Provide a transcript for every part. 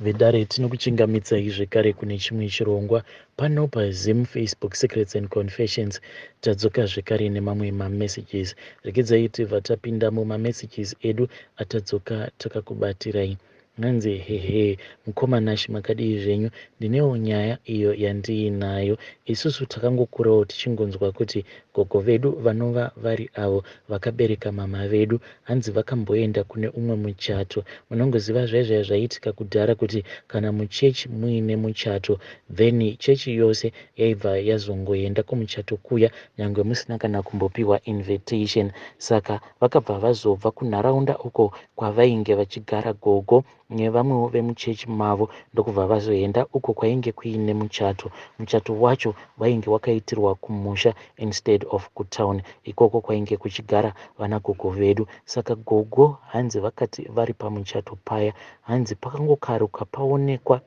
Vedare, tinokuchingamidzai zvekare kune chimwe chirongwa pano paZim Facebook Secrets and Confessions. Tadzoka zvekare nemamwe mamessages. Regedzai tibva tapinda mumamessages edu atadzoka takakubatirai. Hanzi, "Hehe, mukoma Nash, makadii zvenyu? Ndinewo nyaya iyo yandiinayo. Isusu takangokurawo tichingonzwa kuti gogo vedu, vanova vari avo vakabereka mama vedu, hanzi vakamboenda kune umwe muchato. Munongoziva zvaizvaya zvaiitika kudhara, kuti kana muchechi muine muchato, then chechi yose yaibva yazongoenda kumuchato kuya, nyange musina kana kumbopiwa invitation. Saka vakabva vazobva kunharaunda uko kwavainge vachigara gogo nevamwewo vemuchechi mavo, ndokubva vazoenda uko kwainge kuine muchato. Muchato wacho wainge wakaitirwa kumusha instead of kutown ikoko kwainge kuchigara vanagogo vedu. Saka gogo hanzi vakati vari pamuchato paya, hanzi pakangokaruka paonekwa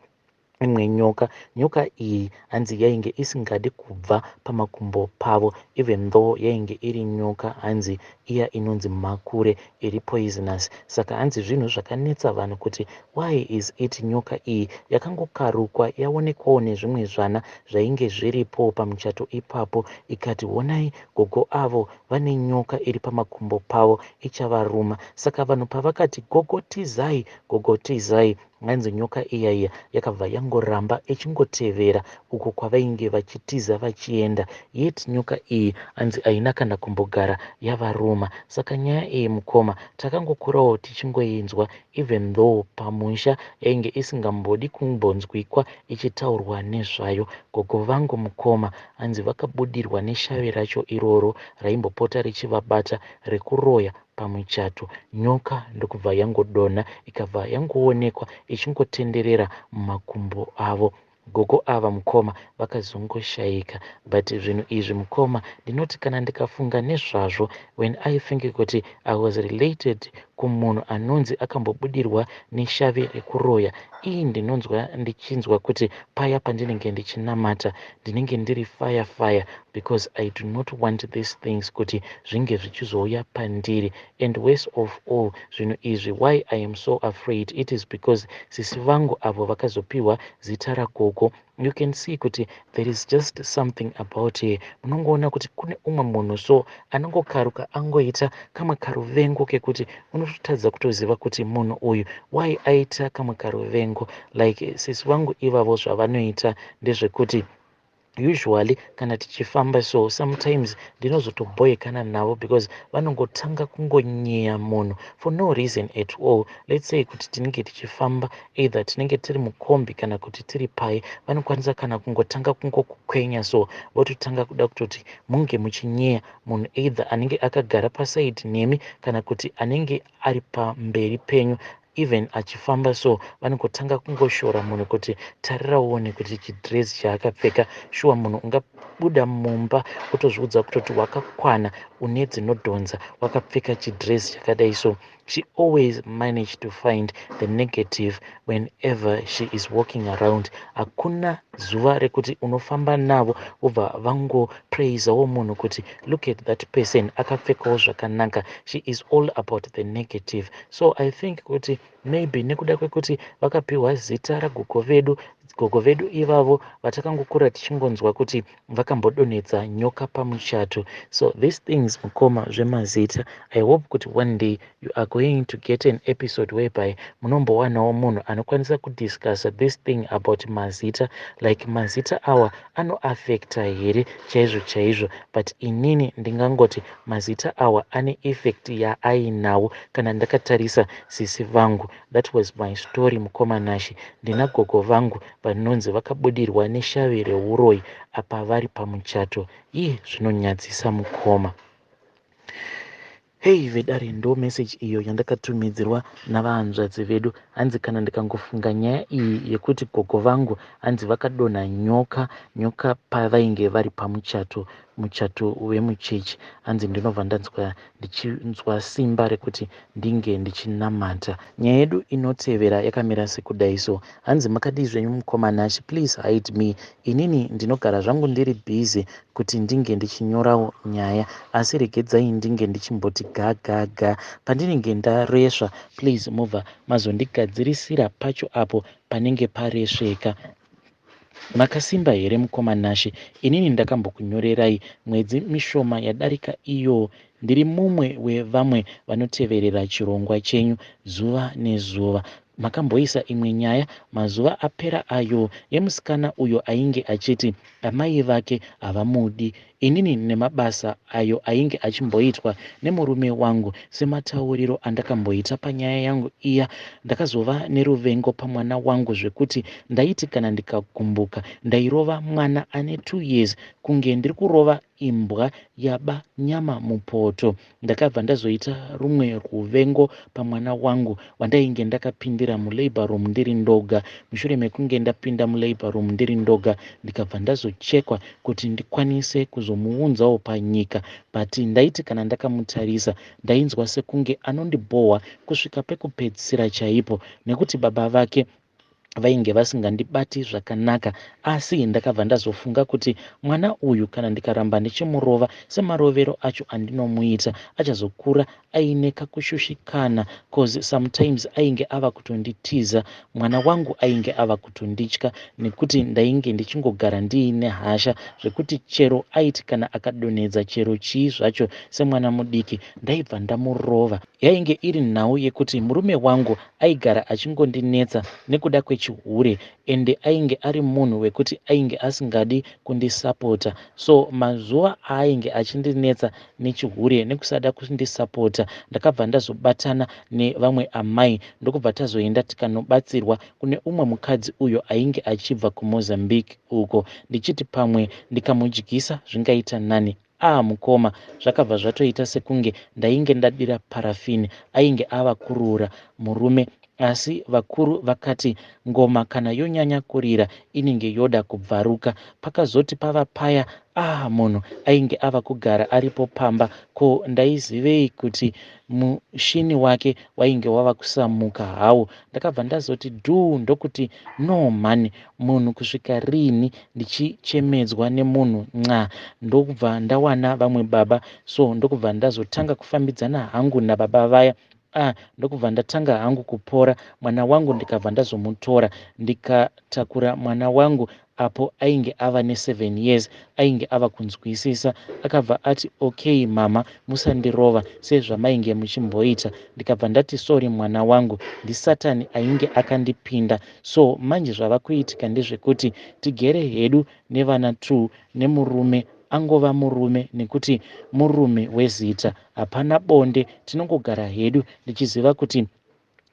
imwe nyoka. Nyoka iyi hanzi yainge isingadi kubva pamakumbo pavo, even though yainge iri nyoka hanzi iya inonzi mhakure, iri poisonous. Saka hanzi zvinhu zvakanetsa vanhu kuti why is it nyoka iyi yakangokarukwa yaonekwawo nezvimwe zvana zvainge zviripo pamuchato ipapo, ikati, 'Honai gogo avo vane nyoka iri pamakumbo pavo, ichavaruma.' Saka vanhu pavakati, 'Gogo tizai, gogo tizai,' hanzi nyoka iya iya yakabva yangoramba ichingotevera uko kwavainge vachitiza vachienda. Yet nyoka iyi hanzi haina kana kumbogara yavaruma. Saka nyaya iyi, mukoma, takangokurawo tichingoinzwa, even though pamusha yainge isingambodi kumbonzwikwa ichitaurwa nezvayo. Gogo vangu, mukoma, hanzi vakabudirwa neshavi racho iroro raimbopota richivabata rekuroya pamuchato. Nyoka ndokubva yangodonha, ikabva yangoonekwa ichingotenderera mumakumbo avo. Gogo ava, mukoma, vakazongoshayika. But zvinhu izvi, mukoma, ndinoti kana ndikafunga nezvazvo, when I think kuti I was related kumunhu anonzi akambobudirwa neshavi rekuroya ii, ndinonzwa ndichinzwa kuti paya pandinenge ndichinamata ndinenge ndiri fire fire, because I do not want these things kuti zvinge zvichizouya pandiri. And worst of all, zvinhu izvi, why I am so afraid, it is because sisi vangu avo vakazopiwa zita ragogo, you can see kuti there is just something about her. Munongoona kuti kune umwe munhu so anongokaruka angoita kamwe karuvengo kekuti unototadza kutoziva kuti munhu uyu why aita kamwe karuvengo. Like sisi vangu ivavo, zvavanoita ndezvekuti usually kana tichifamba so, sometimes ndinozotobhoyekana navo because vanongotanga kungonyeya munhu for no reason at all. Let's say kuti tinenge tichifamba, either tinenge tiri mukombi kana kuti tiri pai, vanokwanisa kana kungotanga kungokukwenya so, vototanga kuda kutoti munge muchinyeya munhu, either anenge akagara pasaidi nemi kana kuti anenge ari pamberi penyu. Even achifamba so, vanongotanga kungoshora munhu kuti, 'Tarira uone kuti chidhirezi chaakapfeka. Shuwa munhu ungabuda mumba utozviudza kutoti wakakwana, une dzinodhonza, wakapfeka chidhirezi chakadai so?' She always manage to find the negative whenever she is walking around. Hakuna zuva rekuti unofamba navo vobva vangopraisawo munhu kuti, 'Look at that person, akapfekawo zvakanaka.' She is all about the negative. So I think kuti maybe nekuda kwekuti vakapiwa zita ragogo vedu, gogo vedu ivavo vatakangokura tichingonzwa kuti vakambodonhedza nyoka pamuchato. So these things, mukoma, zvemazita, I hope kuti one day you are going to get an episode whereby munombowanawo munhu anokwanisa kudiscussa this thing about mazita, like mazita awa anoafecta here chaizvo chaizvo. But inini ndingangoti mazita awa ane effect yaainawo kana ndakatarisa sisi vangu. That was my story, mukoma Nashi. Ndina gogo vangu vanonzi vakabudirwa neshavi reuroyi apa vari pamuchato. Iye, zvinonyadzisa, mukoma. Hei vedare, ndo meseji iyo yandakatumidzirwa navahanzvadzi vedu. Hanzi kana ndikangofunga nyaya iyi yekuti gogo vangu hanzi vakadonha nyoka pavainge vari pamuchato, muchato wemuchechi. Hanzi ndinobva ndanzwa ndichinzwa simba rekuti ndinge ndichinamata. Nyaya yedu inotevera yakamira sekudai so. Hanzi makadii zvenyu mukoma Nash, please hide me. Inini ndinogara zvangu ndiri busy kuti ndinge ndichinyorawo nyaya asi regedzai ndinge ndichimboti ga ga ga pandinenge ndaresva please mobva mazondigadzirisira pacho apo panenge paresveka. Makasimba here mukoma Nashe? Inini ndakambokunyorerai mwedzi mishoma yadarika iyoo. Ndiri mumwe wevamwe vanoteverera chirongwa chenyu zuva nezuva. Makamboisa imwe nyaya mazuva apera ayoo yemusikana uyo ainge achiti amai vake havamudi. Inini nemabasa ayo ainge achimboitwa nemurume wangu sematauriro andakamboita panyaya yangu iya ndakazova neruvengo pamwana wangu zvekuti ndaiti kana ndikagumbuka ndairova mwana ane two years kunge ndiri kurova imbwa yaba nyama mupoto. Ndakabva ndazoita rumwe rwuvengo pamwana wangu wandainge ndakapindira mulabour room ndiri ndoga. Mushure mekunge ndapinda mulabour room ndiri ndoga ndikabva ndazochekwa kuti ndikwanise kuzomuunzawo panyika but ndaiti kana ndakamutarisa ndainzwa sekunge anondibhohwa kusvika pekupedzisira chaipo nekuti baba vake vainge vasingandibati zvakanaka asi ndakabva ndazofunga kuti mwana uyu kana ndikaramba ndichimurova semarovero acho andinomuita achazokura aine kakushushikana cause sometimes ainge ava kutonditiza mwana wangu ainge ava kutonditya nekuti ndainge ndichingogara ndiine hasha zvekuti chero aiti kana akadonhedza chero chii zvacho semwana mudiki ndaibva ndamurova Yainge iri nhau yekuti murume wangu aigara achingondinetsa nekuda kwechihure ende ainge ari munhu wekuti ainge asingadi kundisapota so mazuva aainge achindinetsa nechihure nekusada kundisapota ndakabva ndazobatana nevamwe amai ndokubva tazoenda tikanobatsirwa kune umwe mukadzi uyo ainge achibva kuMozambique uko ndichiti pamwe ndikamudyisa zvingaita nani Aah mukoma zvakabva zvatoita sekunge ndainge ndadira paraffin ainge ava kuroora murume asi vakuru vakati ngoma kana yonyanya kurira inenge yoda kubvaruka. Pakazoti pava paya aah munhu ainge ava kugara aripo pamba ko ndaizivei kuti mushini wake wainge wava kusamuka hawo. Ndakabva ndazoti dhuu ndokuti no mhani munhu kusvika riini ndichichemedzwa nemunhu nxaa ndokubva ndawana vamwe baba so ndokubva ndazotanga kufambidzana hangu nababa vaya ah ndokubva ndatanga hangu kupora mwana wangu ndikabva ndazomutora ndikatakura mwana wangu apo ainge ava neseven years ainge ava kunzwisisa akabva ati okay mama musandirova sezvamainge muchimboita ndikabva ndati sorry mwana wangu ndisatani ainge akandipinda so manje zvava kuitika ndezvekuti tigere hedu nevana two nemurume angova murume nekuti murume wezita hapana bonde tinongogara hedu ndichiziva kuti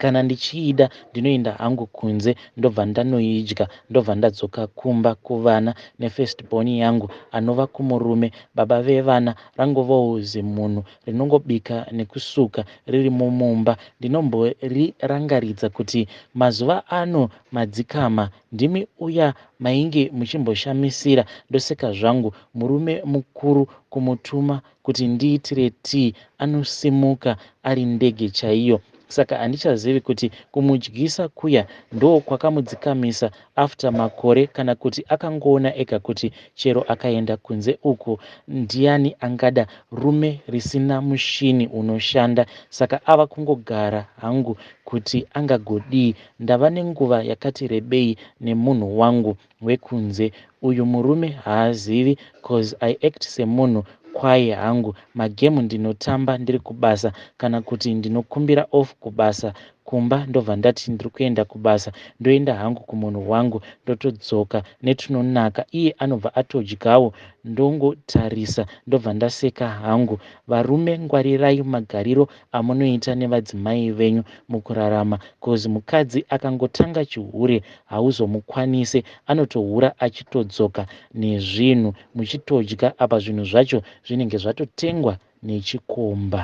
Kana ndichiida ndinoenda hangu kunze ndobva ndanoidya ndobva ndadzoka kumba kuvana nefirst born yangu anova kumurume baba vevana rangovawo zimunhu rinongobika nekusuka ririmo mumba ndinomborirangaridza kuti mazuva ano madzikama ndimi uya mainge muchimboshamisira ndoseka zvangu murume mukuru kumutuma kuti ndiitire tea anosimuka ari ndege chaiyo saka handichazivi kuti kumudyisa kuya ndokwakamudzikamisa after makore kana kuti akangoona ega kuti chero akaenda kunze uko ndiani angada rume risina mushini unoshanda saka ava kungogara hangu kuti angagodii ndava nenguva yakati rebei nemunhu wangu wekunze uyu murume haazivi coz I act semunhu kwaye hangu magame ndinotamba ndiri kubasa kana kuti ndinokumbira off kubasa kumba ndobva ndati ndiri kuenda kubasa ndoenda hangu kumunhu wangu ndotodzoka netunonaka iye anobva atodyawo ndongotarisa ndobva ndaseka hangu varume ngwarirai magariro amunoita nevadzimai venyu mukurarama coz mukadzi akangotanga chihure hauzomukwanise anotohura achitodzoka nezvinhu muchitodya apa zvinhu zvacho zvinenge zvatotengwa nechikomba.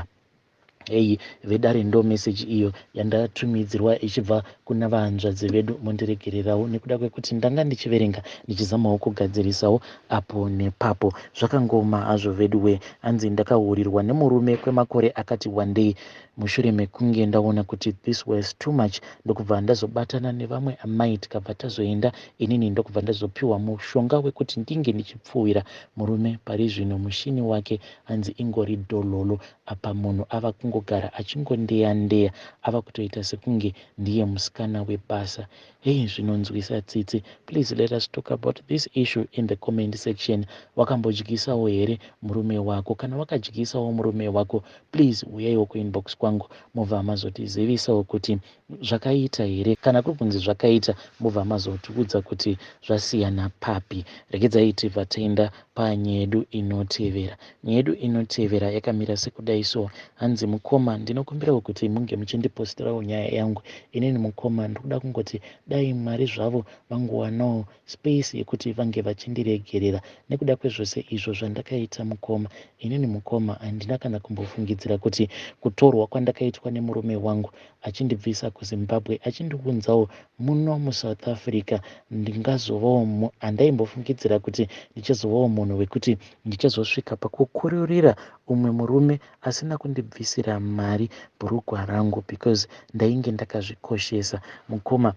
Heyi vedare ndo message iyo yandatumidzirwa ichibva kuna vahanzvadzi vedu mondiregererawo nekuda kwekuti ndanga ndichiverenga ndichizamawo kugadzirisawo apo nepapo. Zvakangooma hazvo veduwee hanzi ndakahurirwa nemurume kwemakore akati wandei mushure mekunge ndaona kuti this was too much ndokubva ndazobatana nevamwe amai tikabva tazoenda inini ndokubva ndazopiwa mushonga wekuti ndinge ndichipfuwira murume pari zvino mushini wake hanzi ingori dhololo Apa munhu ava kungogara achingondeya ndeya ava kutoita sekunge ndiye musikana webasa. Hey zvinonzwisa tsitsi. Please let us talk about this issue in the comment section. Wakambodyisawo here murume wako? Kana wakadyisawo murume wako please huyaiwo kuinbox kwangu mobva mazotizivisawo kuti zvakaita here. Kana kuri kunzi zvakaita mobva mazotiudza kuti zvasiyana papi. Regedzai tibva taenda panyaya yedu inotevera. Nyaya yedu inotevera yakamira sekudai so, hanzi mukoma ndinokumbirawo kuti munge muchindipostirawo nyaya yangu. Inini mukoma ndikuda kungoti dai Mwari zvavo vangowanawo space yekuti vange vachindiregerera nekuda kwezvose izvo zvandakaita mukoma. Inini mukoma handina kana kumbofungidzira kuti kutorwa kwandakaitwa nemurume wangu achindibvisa kuZimbabwe achindiunzawo muno muSouth Africa ndingazovawo handaimbofungidzira kuti ndichazovawo munhu wekuti ndichazosvika pakukururira umwe murume asina kundibvisira mari bhurugwa rangu because ndainge ndakazvikoshesa mukoma.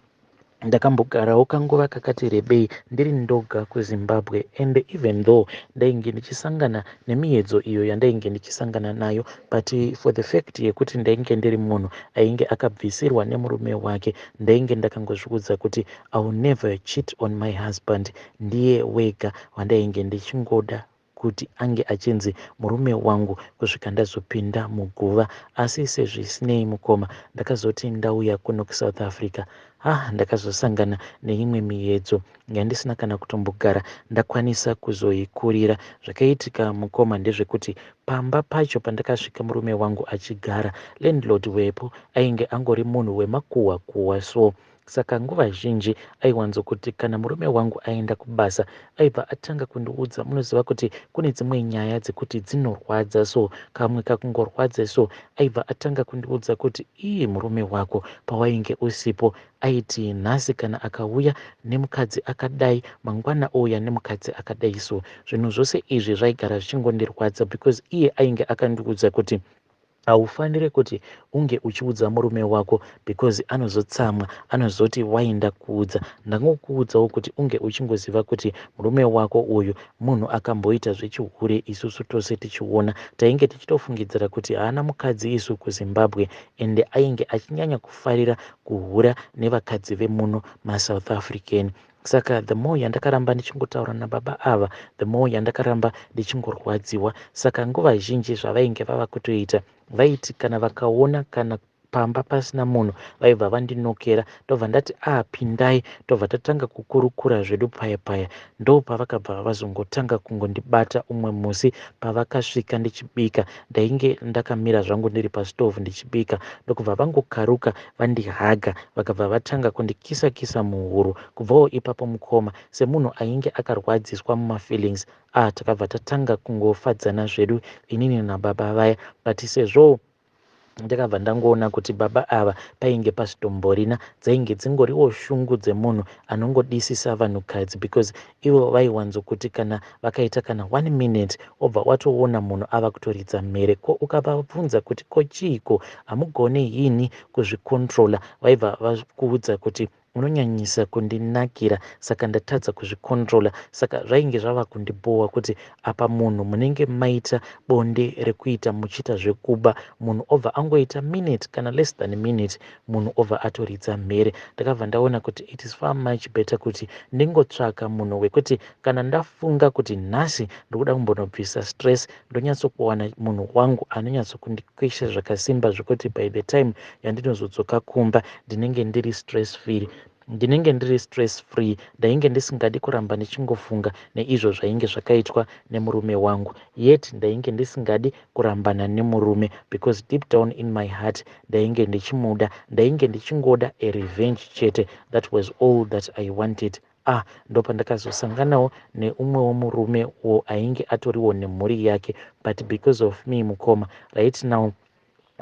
Ndakambogarawo kanguva kakati rebei ndiri ndoga kuZimbabwe ende even though ndainge ndichisangana nemiyedzo iyo yandainge ndichisangana nayo but for the fact yekuti ndainge ndiri munhu ainge akabvisirwa nemurume wake ndainge ndakangozviudza kuti I will never cheat on my husband ndiye wega wandainge ndichingoda kuti ange achinzi murume wangu kusvika ndazopinda muguva. Asi sezvisinei mukoma ndakazoti ndauya kuno kuSouth Africa hah ndakazosangana neimwe miyedzo yandisina kana kutombogara ndakwanisa kuzoikurira. Zvakaitika mukoma ndezvekuti pamba pacho pandakasvika murume wangu achigara landlord wepo ainge angori munhu wemakuhwa kuhwa so Saka nguva zhinji aiwanzokuti kana murume wangu aenda kubasa aibva atanga kundiudza munoziva kuti kune dzimwe nyaya dzekuti dzinorwadza so kamwe kakungorwadze so aibva atanga kundiudza kuti ii murume wako pawainge usipo aiti nhasi kana akauya nemukadzi akadai mangwana ouya nemukadzi akadai so zvinhu zvose izvi zvaigara zvichingondirwadza because iye ainge akandiudza kuti Haufanire kuti unge uchiudza murume wako because anozotsamwa anozoti why ndakuudza. Ndangokuudzawo kuti unge uchingoziva kuti murume wako uyu munhu akamboita zvechihure isusu tose tichiona. Tainge tichitofungidzira kuti haana mukadzi isu kuZimbabwe ende ainge achinyanya kufarira kuhura nevakadzi vemuno maSouth African. Saka the more yandakaramba ndichingotaura nababa ava the more yandakaramba ndichingorwadziwa. Saka nguva zhinji zvavainge vava kutoita vaiti kana vakaona kana pamba pasina munhu vaibva vandinokera ndobva ndati ah pindai tobva tatanga kukurukura zvedu paya paya. Ndopavakabva vazongotanga kungondibata umwe musi pavakasvika ndichibika ndainge ndakamira zvangu ndiri pastove ndichibika ndokubva vangokaruka vandihaga vakabva vatanga kundikisa kisa muhuro kubvawo ipapo mukoma semunhu ainge akarwadziswa mumafeelings ah takabva tatanga kungofadzana zvedu inini nababa vaya but sezvo ndakabva ndangoona kuti baba ava painge pasitomborina dzainge dzingoriwo shungu dzemunhu anongodisisa vanhukadzi because ivo vaiwanzokuti kana vakaita kana one minute wobva watoona munhu ava kutoridza mhere ko ukavabvunza kuti ko chiiko hamugone yini kuzvicontroller vaibva vakuudza kuti Unonyanyisa kundinakira saka ndatadza kuzvicontroller saka zvainge zvava kundibhowa kuti apa munhu munenge maita bonde rekuita muchiita zvekuba munhu obva angoita minute kana less than minute munhu obva atoridza mhere. Ndakabva ndaona kuti it is far much better kuti ndingotsvaka munhu wekuti kana ndafunga kuti nhasi ndikuda kumbonobvisa stress ndonyatsokuwana munhu wangu anonyatsokundikwesha zvakasimba zvekuti by the time yandinozodzoka kumba ndinenge ndiri stress free ndinenge ndiri stress free ndainge ndisingadi kuramba ndichingofunga neizvo zvainge zvakaitwa nemurume wangu yet ndainge ndisingadi kurambana nemurume because deep down in my heart ndainge ndichimuda ndainge ndichingoda a revenge chete that was all that I wanted Ah ndopandakazosanganawo neumwewo murume wo ainge atoriwo nemhuri yake but because of me mukoma right now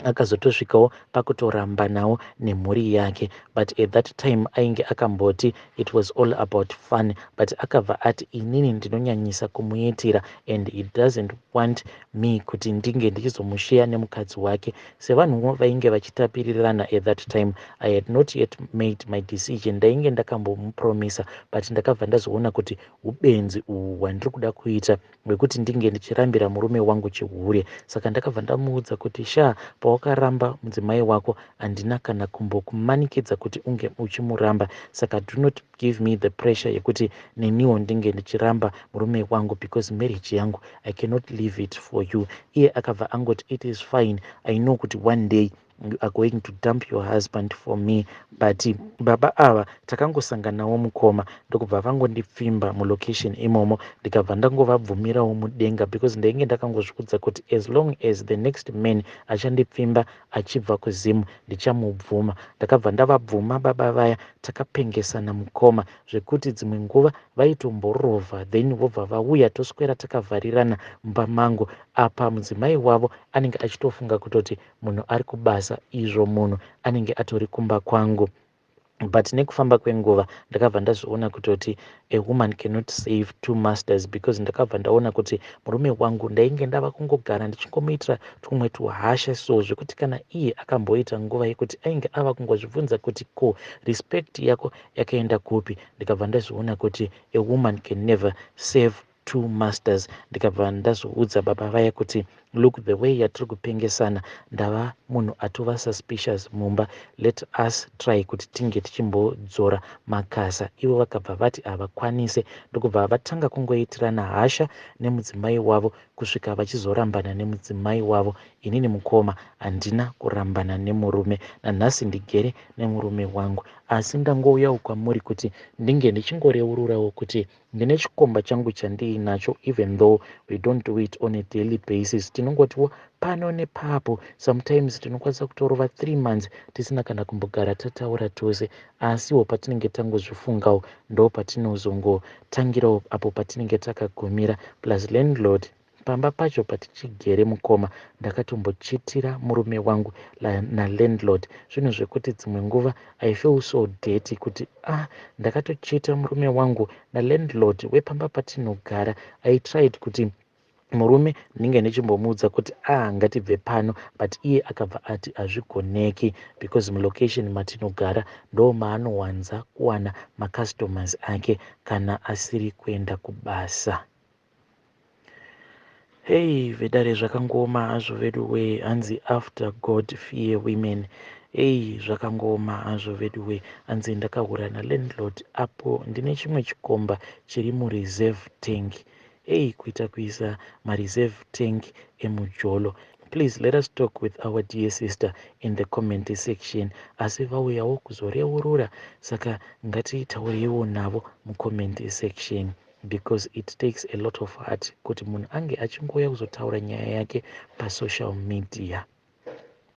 Akazotosvikawo pakutorambanawo nemhuri yake, but at that time ainge akamboti it was all about fun, but akabva ati inini ndinonyanyisa kumuitira and he doesn't want me kuti ndinge ndichizomushiya nemukadzi wake. Sevanhuwo vainge vachitapirirana at that time, I had not yet made my decision. Ndainge ndakambomupromisa, but ndakabva ndazoona kuti ubenzi uhu hwandiri kuda kuita hwekuti ndinge ndichirambira murume wangu chihure. Saka ndakabva ndamuudza kuti, "Sha, pawakaramba mudzimai wako, handina kana kumbokumanikidza kuti unge uchimuramba. Saka do not give me the pressure yekuti neniwo ndinge ndichiramba murume wangu, because marriage yangu, I cannot leave it for you." Iye akabva angoti, "It is fine. I know kuti one day you are going to dump your husband for me." But baba ava takangosanganawo, mukoma, ndokubva vangondipfimba mulocation imomo, ndikabva ndangovabvumirawo mudenga, because ndainge ndakangozvikudza kuti as long as the next man achandipfimba achibva kuZimu, ndichamubvuma. Ndakabva ndavabvuma baba vaya. Takapengesana, mukoma, zvekuti dzimwe nguva vaitomborovha, then vobva vauya, toswera takavharirana mumba mangu. Apa mudzimai wavo anenge achitofunga kutoti munhu ari kubasa, izvo munhu anenge atori kumba kwangu. But nekufamba kwenguva ndakabva ndazviona kutoti a woman cannot serve two masters, because ndakabva ndaona kuti murume wangu ndainge ndava kungogara ndichingomuitira tumwe tuhasha so, zvekuti kana iye akamboita nguva yekuti ainge ava kungozvibvunza kuti, "Ko respect yako yakaenda kupi?" Ndikabva ndazviona kuti a woman can never serve two masters. Ndikabva ndazoudza baba vaya kuti, "Look, the way yatiri kupengesana, ndava munhu atova suspicious mumba. Let us try kuti tinge tichimbodzora makasa." Ivo vakabva vati havakwanise, ndokubva vatanga kungoitirana hasha nemudzimai wavo kusvika vachizorambana nemudzimai wavo. Inini, mukoma, handina kurambana nemurume. Nanhasi ndigere nemurume wangu, asi ndangouyawo kwamuri kuti ndinge ndichingoreururawo kuti ndine chikomba changu chandiinacho. Even though we don't do it on a daily basis, tinongotiwo pano nepapo. Sometimes tinokwanisa kutorova 3 months tisina kana kumbogara tataura tose, asiwo patinenge tangozvifungawo, ndo patinozongotangirawo apo patinenge takagumira. Plus landlord pamba pacho patichigere, mukoma, ndakatombochitira murume wangu nalandlord, zvinhu zvekuti dzimwe nguva I feel so dirty kuti, ah, ndakatochita murume wangu nalandlord wepamba patinogara. I tried kuti murume ndinge ndichimbomuudza kuti, "Ah, ngatibve pano," but iye akabva ati hazvigoneki, because mulocation matinogara ndo maanowanza kuwana macustomers ake kana asiri kuenda kubasa. Hei, vedare, zvakangooma hazvo vedu wee. Hanzi, "After God, fear women." Ei, zvakangooma hazvo vedu wee. Hanzi, "Ndakahura nalandlord apo ndine chimwe chikomba chiri mureserve tank." Ei, kuita kuisa mareserve tank emujolo. Please let us talk with our dear sister in the comment section. Asi vauyawo kuzoreurura, saka ngatitaureiwo navo mucomment section, because it takes a lot of heart kuti munhu ange achingouya kuzotaura nyaya yake pasocial media.